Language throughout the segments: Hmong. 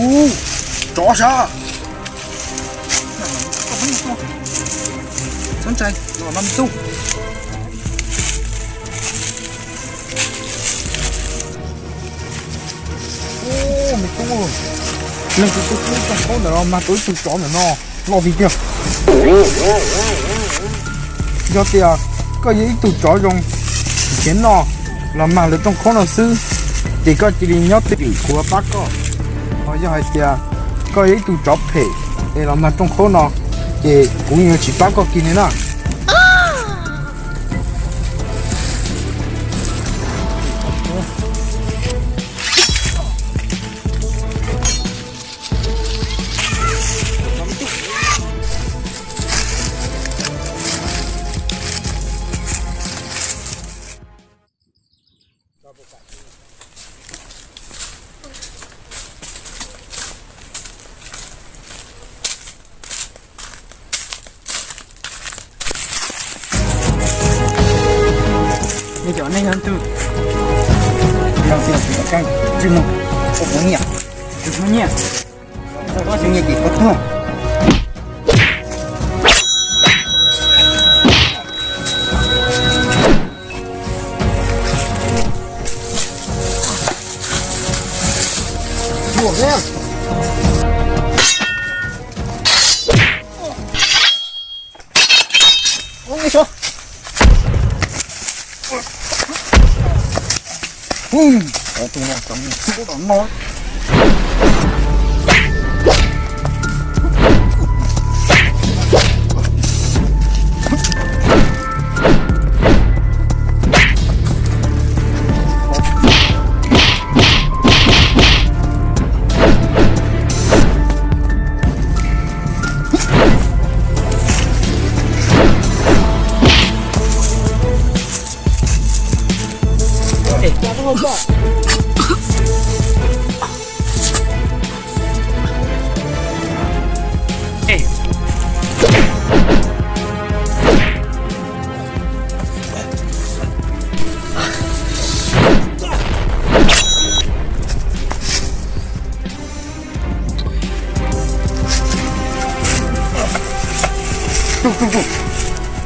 Ub, tsov sav. Txhob ntshai, los no me tub. Ub, me tub, leej twg tuaj pub rooj khaub ntawm no mas tau ib tug tsov ntawm no loj tiag tiag. Yog tias koj yog ib tug tsov zoo, nrhiav noj los mag lawv rooj khaub no xwb, ces koj cia li nyob twj ywm kuv pab koj. Ho yog hais tias koj yog ib tug tsov phem es los mag rooj khaub no, ces kuv yuav tsis pab koj kiag li na. Nej cov neeg nyob twg? Los tias tsis tau keej, tsis mus, tsis muaj nyiaj, tsis muaj nyiaj, tsis muaj nyiaj ces koj tuag.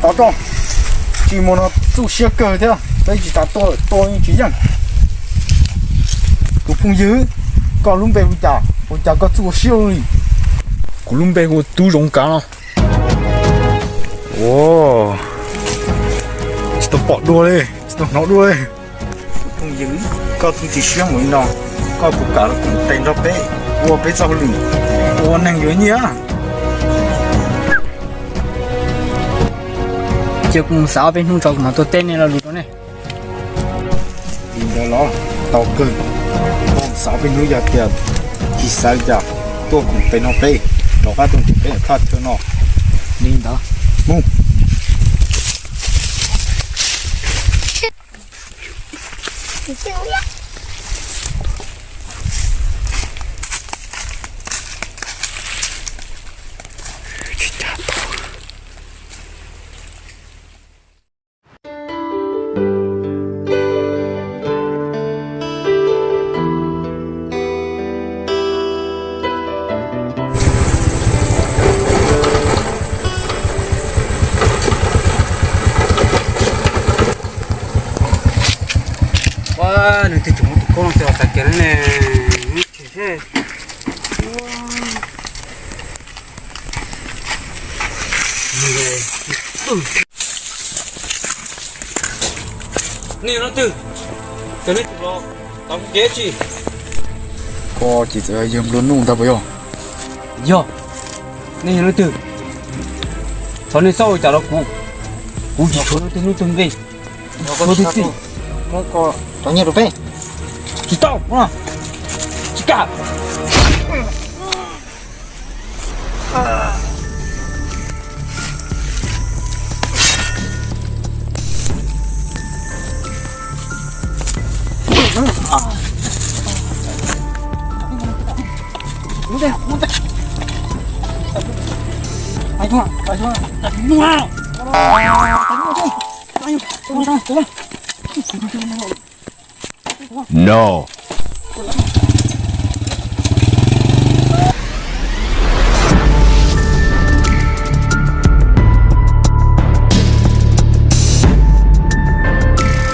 Tov tso, tsis mus no txuj siab kawg thiab, peb tsis tas tua, tua tsis yeej. Tus phooj ywg, koj lub npe hu cas, ua cas koj txuj siab li? Kuv lub npe hu Tub Zoov Kav no. Tsis tau pom dua li, tsis tau hnov dua li. Phooj ywg, koj txuj tsis siab mus li no, koj puas kam los koom tes nrog peb ua peb txoj hauj lwm, ua neeg yuav nyiaj? Cia kuv mus xav ob peb hnub tso kuv mam tuaj teb nej lo lus rau nej. Li ntawd los tau kawg, koj mus xav ob peb hnub yog tias tsis xav cas tuaj koom tes nrog peb rov qab tuaj nrhiav peb thaj chaw no. Li ntawd, mus. Ua, nws twb tseem muab tus khaub no coj los txav kiag lawm ne. Nej yog leej twg? Cov nej tus los tau kev tsis? Koj ces txawm yog nplua nuj ntag puas yog? Yog. Nej yog leej twg? Thov nej txhob ua cas rau kuv. Kuv tsis tshuav leej twg hnub twg nqi. Muab koj cov nyiaj rau peb. Tsis tau, tsis kam. No.